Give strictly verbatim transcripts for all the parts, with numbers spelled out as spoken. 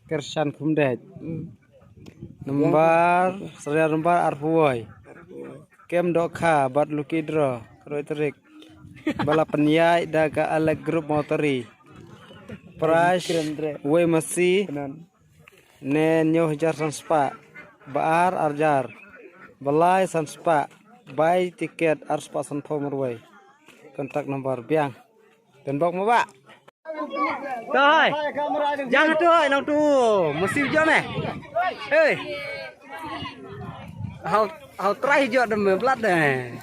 Kyrshan Khumdeit. Hmm. Number, serial number arphew wei. Kem Dohkha bad lucky draw, khroi tarik. Ba la pynïaid da ka Alec Group Mawtari. Prize, wei masi. Ne hynñiew hajar san spah. Ba ar, ar hajar. Ba lai, san spah. Bai tiket, ar spah sanphew marwei. Contact number biang. Pynbok mo ba. Toi. Jang tu, nang tu. Mesti jom eh. Hei. Hau, hau try jom dem blood deh.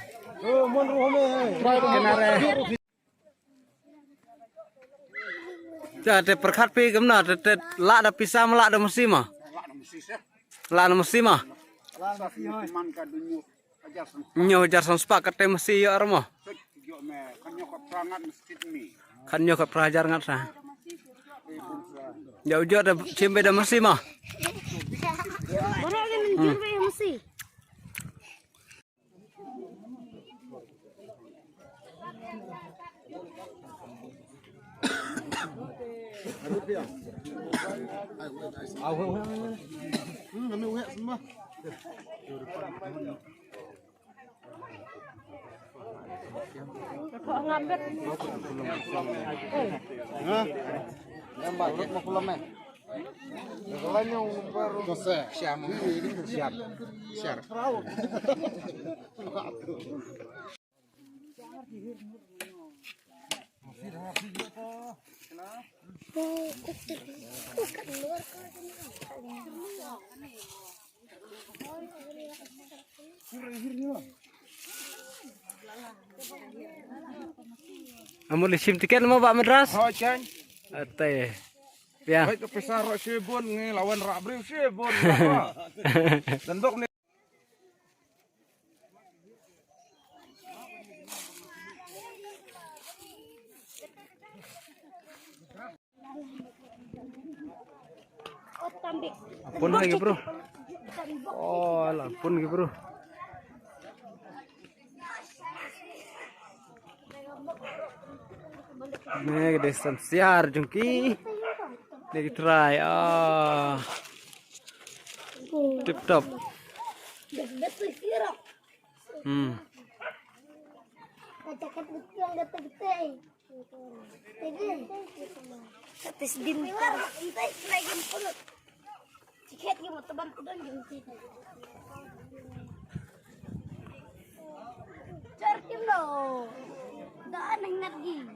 Kenare. Te pyrkhat phi kumno, te, te lah da pisa ma lah da masi ma. Lah da masi ma. Hynñiew hajar san spah kata masi ïoh ar mo. Khatñiew khatphra hajar ngat sa. Ïa u jot da chim beit da masi ma. Baroh lei mynjur beit masi. Amul isim tiket mo ba Madras? Ho chan. Ate. Ya. Baik ke pisa ro shibun ngi lawan rak briew shibun. Dan dok ni. Pun lagi bro. Oh, lah pun lagi bro. Ni ka dei san siar jong ki. Ni ki trai. Ah. Tip top. Hmm. Tis din ka. Tiket yung mataban ko doon yung tiket. Charkim no. Daan ang naging.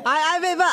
Ai, ai, beba.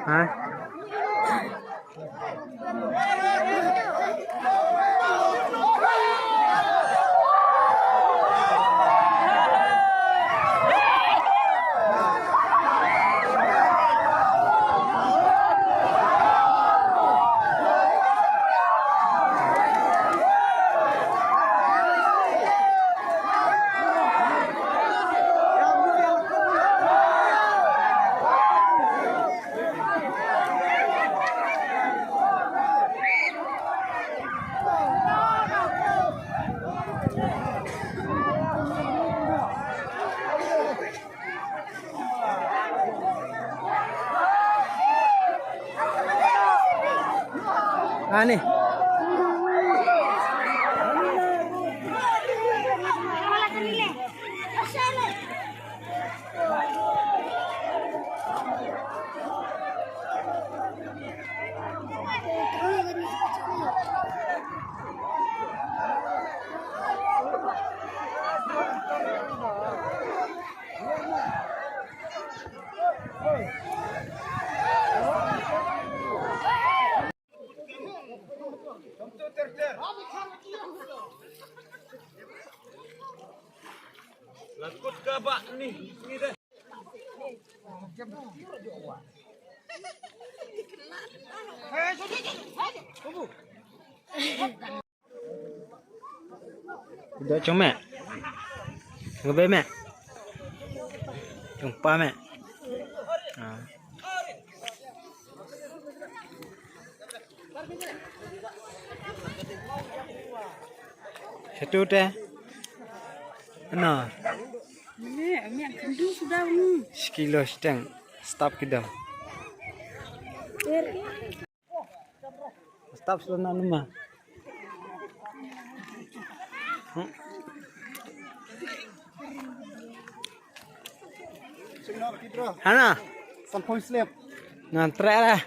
Ha? Ani. Lakut ka ba ni, ni deh. Dok cung meh. Ngebei meh. Cung pa meh. Ah. Satu teh. Ano? Sekilo seteng. Stop kita. Stop sana nama. Hana? Sampoi slip. Ngan trek lah.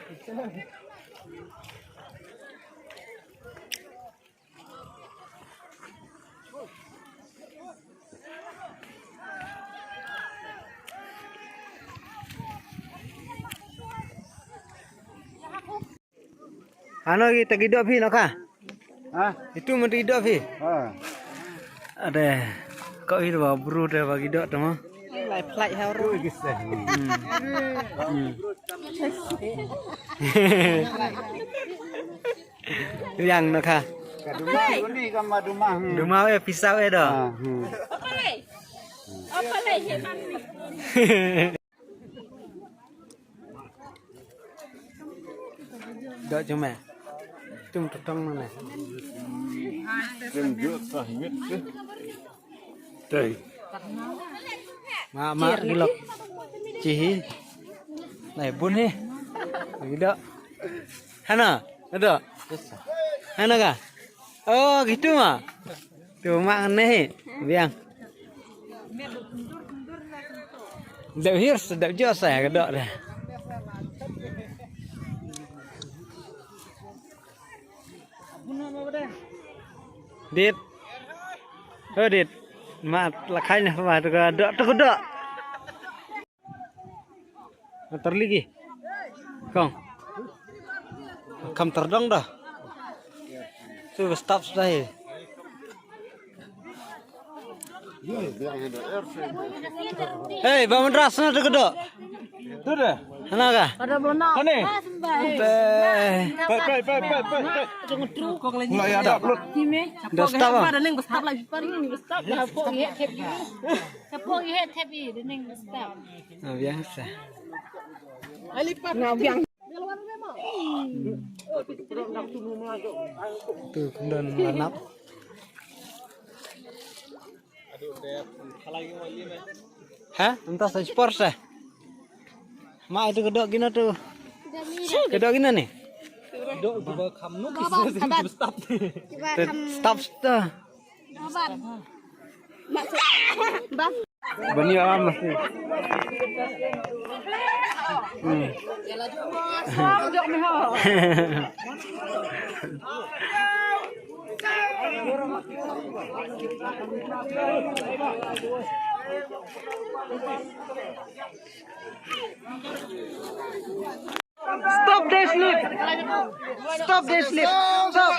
Ano kita gidok phi no ka? Ha? Itu mesti gidok phi. Ha. Ada. Kau itu ba bru deh ba gidok tu mah. Lai plai ha ru. Hmm. Hmm. Yang no ka. Ka duma ni ka ma duma. Hmm. Duma we pisau we do. Ha, hmm. Apa leh? Apa leh? Dok cuma. Tung tutong mana? Tunjuk sahwit ke? Dai. Ma ma gilok. Cihi. Nai bun hi. Gidok. Hana, dok. Hana ka? Oh, gitu ma. Tu ma ne. Biang. Dep hirs, dep jos saya kedok deh. Dit. Oh, dit. Ma lakai ne ma tu kedok, tu kedok. Ter lagi. Kong. Kam terdong dah. Tu stop sudah ya. Hei, ba madras na tu kedok. Tu dah. Hana ka? Ada belum nak. Kane. Pai pai pai pai pai. Jangan terus. Mulai ada upload. Dah stop ah. Ada ning stop lagi. Stop dah pok ye tep. Tep ye tep ye ning stop. Ah, biasa. Nah, biang. Tu kendon lanap. Ha? Entah sa sport sa. Ma itu kedok gina tu. Kedok gina ni. Kedok juga kamu. Stop tu. Bani alam mesti. Stop the slip. Stop the slip. Stop.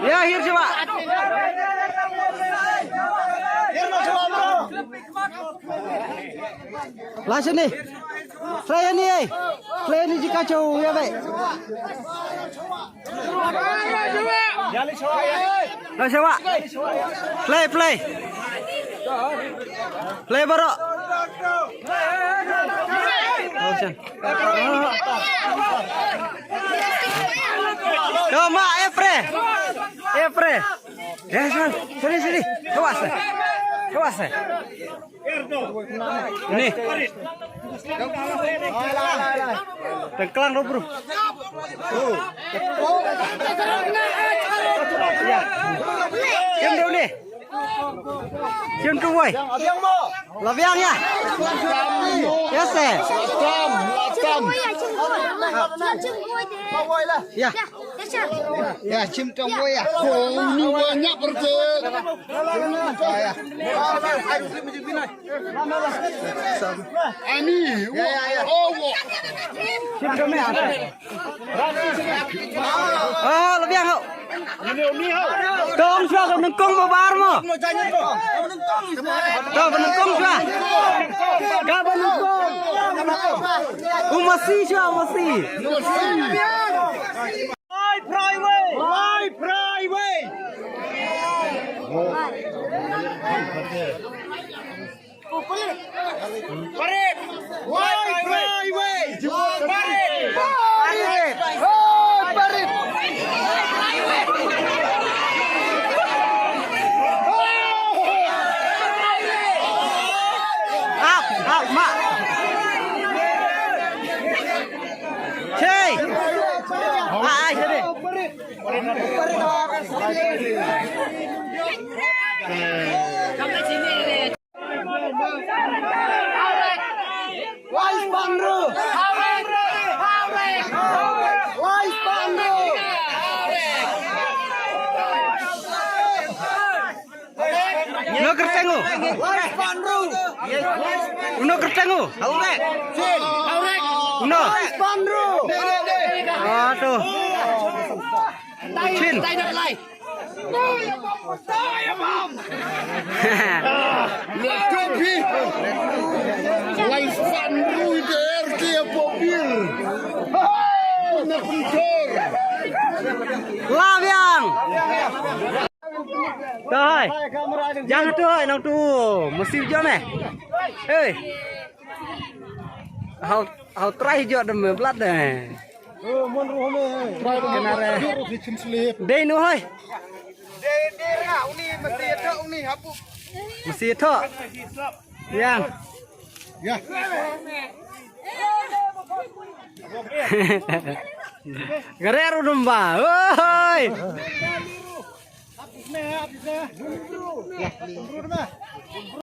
Ya, hir coba. Lah sini. Play ni, eh. Play ni jika chau ya, baik. Lah, coba. Play, play. Play baru. Come on, Efre. Efre. Ya, sini, sini, sini. Coba sah. Coba sah. Ni. Tengklang tu, bro. Ya. Kim tu ni. Kim tu, woi. Labiang ya. Ya, sah. Latam, latam. Ya. Ya, chim tong woi ya. Ko ni wanya percek. Ya, ya. Ani, oh, chim tong ya. Ah, labiang ho. Tong sha ka nyngkong ba bar mo. Ka ba nyngkong sha. Ka ba nyngkong. U masi sha, u masi. Lai Praiway! Lai Praiway! Parit! Lai Praiway! Parit! Parit! Parit! Up, up, mak. Hey! Ai, sini. Wais Panru. Wais Panru. Uno kyrteng u. Wais Panru. Uno kyrteng u. Haurek. Uno. Wais Panru. Ah, tu. Chin. Lekopi. Wais Panru der ke popir. Na pentor. Labiang. Toh, hai. Jang tu, hai, nang tu. Mesti jom, eh. Hei. Hau, hau try jom dem, eh, blood, eh. Kenare. Dei nu, hai. Mesti tu. Yang. Ya. Gerer udum ba. Oi.